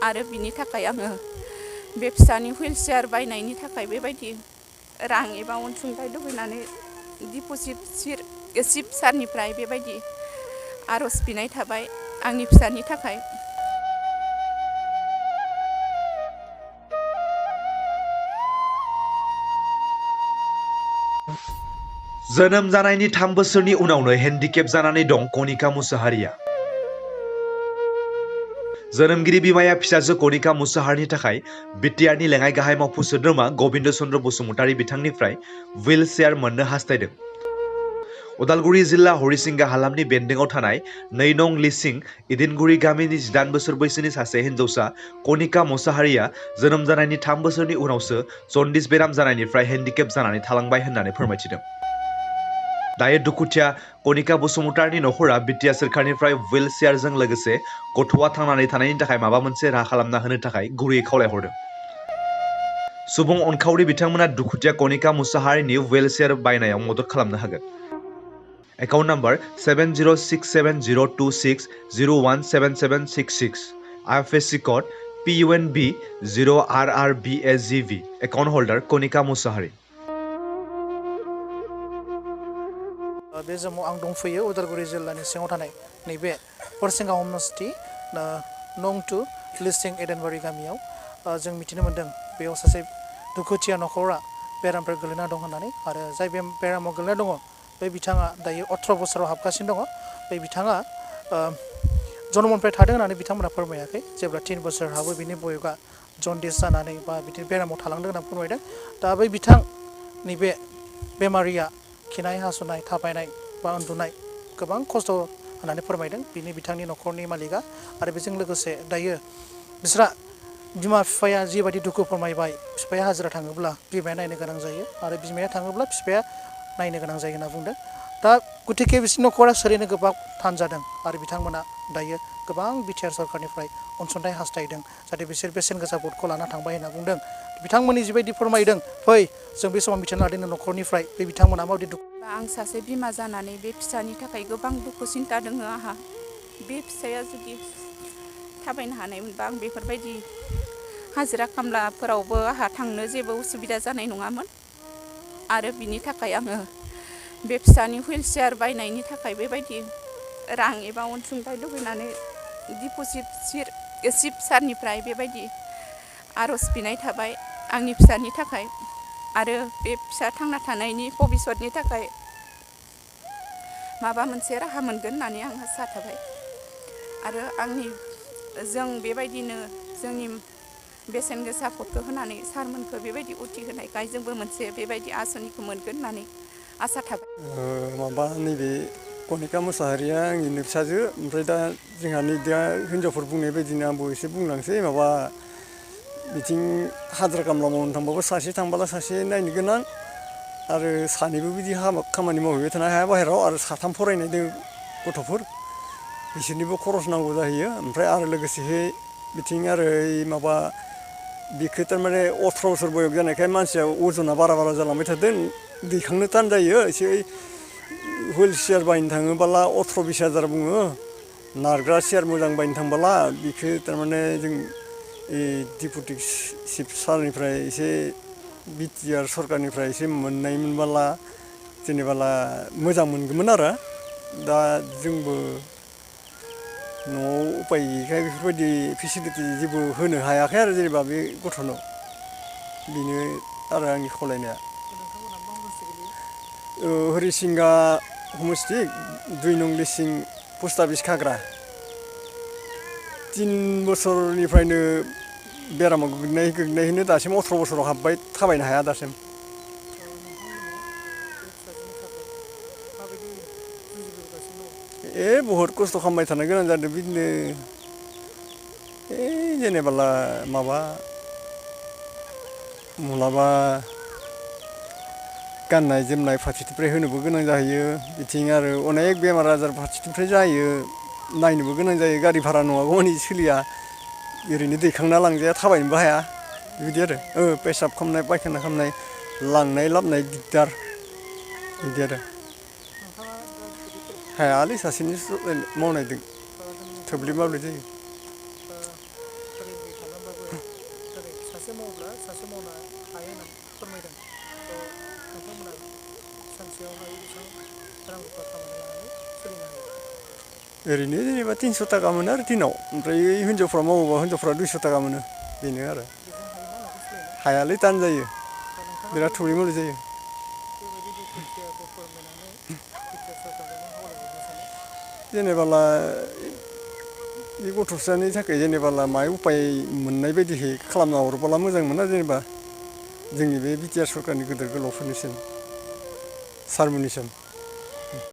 आरो बिनि थाखाय आङो बे फिसानि हुइल चेयार बायनायनि थाखाय बेबायदि रां एबा अनसुंथाइ लुबैनानै डिप'जिट चिफ सारनिफ्राय बेबायदि आर'ज बिनाय थाबाय आंनि फिसानि थाखाय। जोनोम जानायनि 3 बोसोरनि उनावनो हेन्डिकेप जानानै दं कनिका मुसाहारिया। जोनोमगिरि बिमाया फिसाजो कनिका मुसाहारिनि थाखाय BTRनि लेङाइ गाहाय मावफुं सोद्रोमा गबिन्द चन्द्र बसुमतारी बिथांनिफ्राय हुइल चेयार मोननो हास्थायदों। उदालगुरि जिल्ला हरिसिंगा हालामनि बेन्दोंआव थानाय 2 नं लिसिं इदिनगुरि गामिनि 18 बोसोर बैसोनि सासे हिन्जावसा कनिका मुसाहारिया जोनोम जानायनि 3 बोसोरनि उनावसो जन्दिस बेराम जानायनिफ्राय हेन्डिकेप जानानै थालांबाय होननानै फोरमायथिदों। दायो दुखुथिया कनिका बसुमतारीनि नखरा BTR सोरखारनिफ्राय हुइल चेयारजों लोगोसे गथ'आ थांनानै थानायनि थाखाय माबा मोनसे राहा खालामना होनो थाखाय गुरैयै खावलायहरदों। सुबुं अनखावरि बिथांमोना दुखुथिया कनिका मुसाहारिनि हुइल चेयार बायनायाव मदद खालामनो हागोन। Account number 706706017766 IFSC code PUNB 0RRBSGV account holder Kanika Musahary. बे समाव आं दंफैयो उदालगुरि जिल्लानि सिङाव थानाय नैबे हरिसिंगा हमस्टि नं 2 लिसिं एडेनबारि गामियाव जों मिथिनो मोन्दों बेयाव सासे दुखुथिया नखरा बेरामफोर गोलैना दं होननानै आरो जाय बेरामाव गोलैना दङ बे बिथाङा दायो 18 बोसोराव हाबगासिनो दङ। बे बिथाङा जनमनिफ्राय थादों होननानै बिथांमोना फोरमायाखै। जेब्ला 3 बोसोर हाबो बिनि बयगा जन्दिस जानानै बा बिदिनो बेरामाव थालांदों होनना फोरमायदों। दा बै बिथांनि बे बेमारिया खिनाय हासुनाय थाबायनाय बा उन्दुनाय गोबां खस्थ' होननानै फोरमायदों बिथांनि नखरनि मालिकआ। आरो बेजों लोगोसे दायो बिस्रा बिमा बिफाया जिबायदि दुखु फोरमायबाय बिफाया हाजिरा थाङोब्ला बिमाया नायनो गोनां जायो आरो बिमाया थाङोब्ला बिफाया नायनो गोनां जायो होनना बुंदों। दा गतिके बिसोरनि नखरा सोलिनो गोबां थान जादों आरो बिथांमोना दायो गोबां BTR सरकारनिफ्राय अनसुंथाइ हास्थायदों जाहाथे बिसोर बेसेन गोसा भटखौ लाना थांबाय होनना बुंदों। बिथांमोननि जिबायदि फोरमायदों फै जों बे समाव मिथिना लादों नखरनिफ्राय बे बिथांमोना माबायदि दुखु। आं सासे बिमा जानानै बे फिसानि थाखाय गोबां दुखु सिन्था दङ आंहा। बे फिसाया जुदि थाबायनो हानायमोनबा आं बेफोरबायदि हाजिरा खामलाफोरावबो आंहा थांनो जेबो उसुबिदा जानाय नङामोन। आरो बिनि थाखाय आङो बे फिसानि हुइल चेयार बायनायनि थाखाय बेबायदि रां एबा अनसुंथाइ लुबैनानै डिप'जिट चिफ सारनिफ्राय बेबायदि आर'ज बिनाय थाबाय आंनि फिसानि थाखाय आरो बे फिसा थांना थानायनि भबिसतनि थाखाय माबा मोनसे राहा मोनगोन होननानै आं आसा थाबाय। आरो जों बेबायदिनो जोंनि बेसेन गोसा भटखौ होनानै सारमोनखौ बेबायदि उथिहोनायखाय जोंबो मोनसे बेबायदि आसनिखौ मोनगोन होननानै आसा थाबाय। माबा नैबे कनिका मुसाहारिया आंनिनो फिसाजो। ओमफ्राय दा जोंहानि दा हिनजावफोर बुंनाय बायदिनो आंबो एसे बुंलांसै। माबा बिथिं हाजिरा खामला मावनो थांबाबो सासे थांबोला सासे नायनो गोनां आरो सानैबो बिदि खामानि मावहैबाय थानो हाया बाहेरायाव आरो 3 फरायनाय दं गथ'फोर बिसोरनिबो खरस नांगौ जाहैयो। ओमफ्राय आरो लोगोसेहै बिथिं आरो माबा बिखो थारमाने 18 बोसोर बयस जानायखाय मानसिया अजना बारा जालांबाय थादों दैखांनो थान जायो एसे। हुइल चेयार बायनो थाङोबोला 18-20 हाजार बुङो। नारग्रा चेयार मोजां बायनो थांबोला बिखो थारमाने जों डिपुटि चिफ सारनिफ्राय एसे BTR सरकारनिफ्राय एसे मोननाय मोनबोला जेनेबाला मोजां मोनगौमोन आरो। दा जोंबो न'आव उपाय गैयैखाय बेफोरबायदि फेसिलिटि जेबो होनो हायाखै आरो जेनेबा बे गथ'नो। बेनो आरो आंनि खावलायनाया। हरिसिंगा हमस्टि 2 नं लिसिं पस्ट अफिस खाग्रा। 3 बोसोरनिफ्रायनो बेरामाव गोग्लैनायनो दासिम 18 बोसोराव हाबबाय थाबायनो हाया दासिम। बहुद खस्थ' खालामबाय थानो गोनां जादों बिदिनो जेनेबाला माबा माब्लाबा गाननाय जोमनाय फारसेनिफ्राय होनोबो गोनां जाहैयो। बिथिं आरो अनेक बेमार आजार फारसेनिफ्राय जायो नायनोबो गोनां जायो। गारि भारा नङागौ मानि सोलिया ओरैनो दैखांना लांजाया थाबायनोबो हाया बिदि आरो। पेसाब खालामनाय पायखाना खालामनाय लांनाय लाबोनाय दिगदार बिदि आरो। हायालै सासेनि मावनायदों थोब्ले माब्ले जायो। उफ्रा खामानि लानानै सोलिनो हायो ओरैनो जेनेबा 300 थाखा मोनो आरो दिनाव ओमफ्राय हिन्जावफ्रा मावोबा हिन्जावफ्रा 200 थाखा मोनो बेनो आरो बेजों हायोना न'खर सोलिनो हायालै टान जायो दा नोंथाङा बिराद थौले मोले जायो बेबायदि दुखुथियाखौ फोरमायनानै बिटिआर सरकारखौ मा खावलायहरनो सानो जेनेबाला बे गथ'सानि थाखाय जेनेबाला माय उपाय मोननाय बायदिहै खालामना हरोबोला मोजां मोना जेनेबा जोंनि बे बिटिआर सरकारनि गेदेर गोलावफोरनिसिम सारमोननिसिम